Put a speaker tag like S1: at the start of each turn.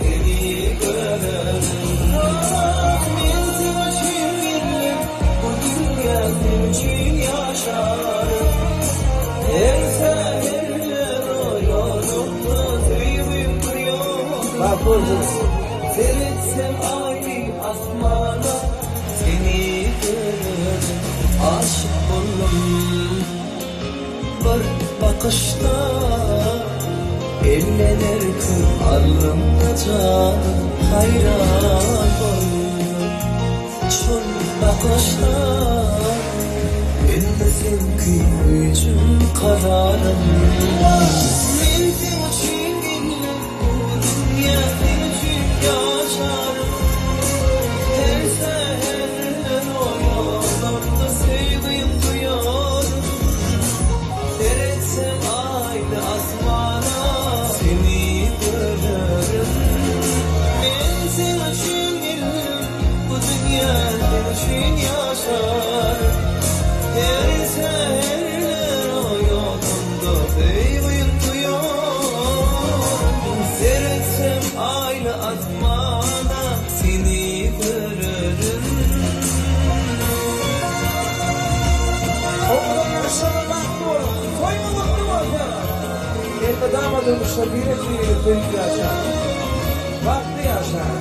S1: Seni görerin. Ah, men seň üçin geldim, bu dünýä seň üçin ýaşaryn. Her säherler oýanamda söýgim duýaryn. Seretsem aýly asmana, seni görerin. Aşyk boldum bir bakyşda, Elden erkim alyndy janym, haýran boldum. Şol bakyşda, Indi seňki güýjüm, kararym. Men seň üçin geldim bu dünýä, seň üçin ýaşaryn. Her säherler oýanamda söýgiň duýaryn. Seretsem aýly asmana, seni görerin. Men seň üçin geldim bu dünýä, seň üçin ýaşaryn. Her säherler oýanamda söýgiň duýaryn. Seretsem aýly asmana, seni görerin.
S2: Owadan şaňa bagtly boluň! Toýuňyz gutly bolsun! Elmydama durmuşda birek-biregi söýüp ýaşaň! Bagtly ýaşaň!